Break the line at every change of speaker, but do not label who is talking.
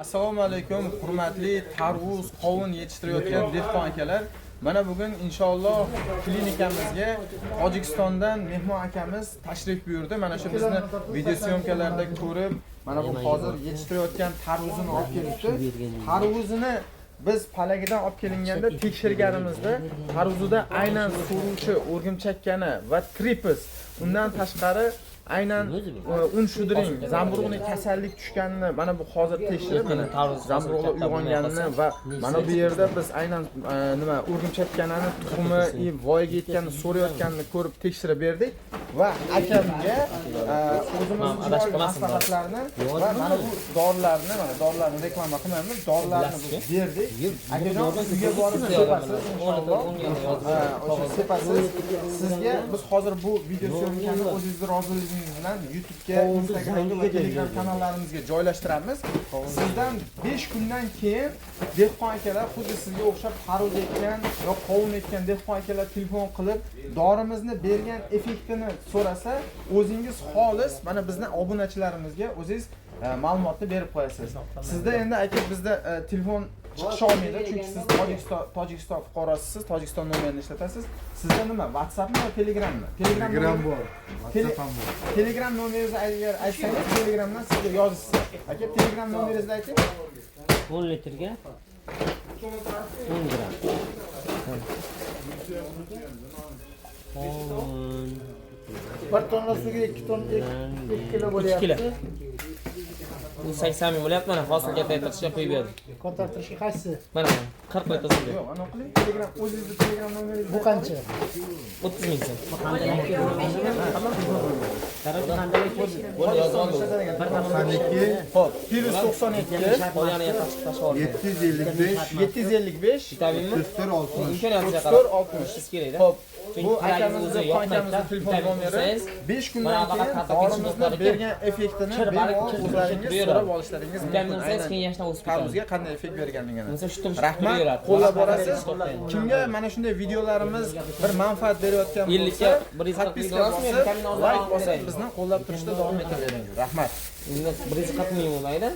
Assalomu alaykum, hurmatli tarvuz, qovun yetishtirayotgan dehqon akalar. Mana bugun inshaalloh klinikamizga Tojikistondan mehmon akamiz tashrif buyurdi. Mana shu bizni videosyomkalarda ko'rib, mana bu hozir yetishtirayotgan tarvuzini olib kelibdi. Tarvuzini biz palagidan olib kelinganda tekshirganimizda tarvuzida aynan so'ruvchi o'rgimchakkani va tripes, undan tashqari aynan un shudring, zamburug'ni kasallik tushganini mana bu hozir tekshirib, mana zamburug'lar uyg'onganini va mana bu yerda biz aynan nima o'rgimchakkanani tuxumi и voyaga yetganini so'rayotganini ko'rib tekshirib berdik va akamga o'zimizni chiroyli maslahatlarni va mana bu dorilarni, mana dorilarni reklama qilmaymiz, dorilarni biz berdik. Akajon, uyga borib sepasiz inshaalloh. O'sha sepasiz. Sizga biz hozir bu videosyomkani o'zingizni roziligingiz bilan YouTube'ga, Instagramga va Telegram kanallarimizga joylashtiramiz. Sizdan 5 kundan keyin dehqon akalar, xuddi sizga o'xshab tarvuz ekkan yo qovun ekkan dehqon akalar telefon qilib, dorimizni bergan effektini so'rasa, o'zingiz xolis mana bizni obunachilarimizga o'zingiz ma'lumotni berib qo'yasiz. Sizda endi, aka, bizda telefon chiqisha olmaydi, chunki siz Tojikiston fuqarosisiz, Tojikiston nomerini ishlatasiz. Sizda nima, WhatsAppmi yo Telegrammi?
Telegram bor, WhatsApp ham bor.
Telegram nomeringizni agar aytsangiz, Telegramdan sizga yozishsa. Aka, Telegram nomeringizni ayting.
10 litrga 10 gram. 10
Bir tonna suvga 2 ton, 2 kilo
2
bo'lyapti.
Kilo. Bu 80 ming bo'lyapti, mana hosil kattaytirishga qo'yib berdim.
Kattaytirishga qaysi?
Mana 40 litr suvga.
Yo'q, anaqa qiling. Telegram, o'zingizni Telegram nomeringizni.
Bu qancha?
30 ming so'm. Bo'ldi, yozib oldim.
92
Xo'p, +92
Qolganini tashlab oldim.
755
755
Vitaminmi?
34 60.
Imkoniyatiga
34
qarab
60.
ishingiz kerakda.
Xo'p,
Chunki
bu
palagingiz
akamizni,
o'zi
dehqon
yoqmaydi-da.
akamizni telefon
Vitamin
nomeri.
qilsangiz,
5 kundan
mana
keyin
faqat
dorimizni
katta
bergan effektini
Kir, bari
bemalol
kir,
o'zlaringiz
kir
so'rab olishlaringiz
Vitamin
mumkin.
qilsangiz, keyin
Aynan
yashnab o'sib ketadi.
tarvuzga qanday effekt berganligini.
Bo'lmasa shutib shutib
Rahmat,
turaveradi.
qo'llab borasiz. Kimga mana shunday videolarimiz bir manfaat berayotgan bo'lsa,
Ellikka 140
podpiska
ming olasizmi?
bosib,
Vitamin hozir
layk
olib
bosib,
beraylik.
bizni qo'llab turishda davom etavering. Rahmat.
Endi 140 ming bo'lmaydi.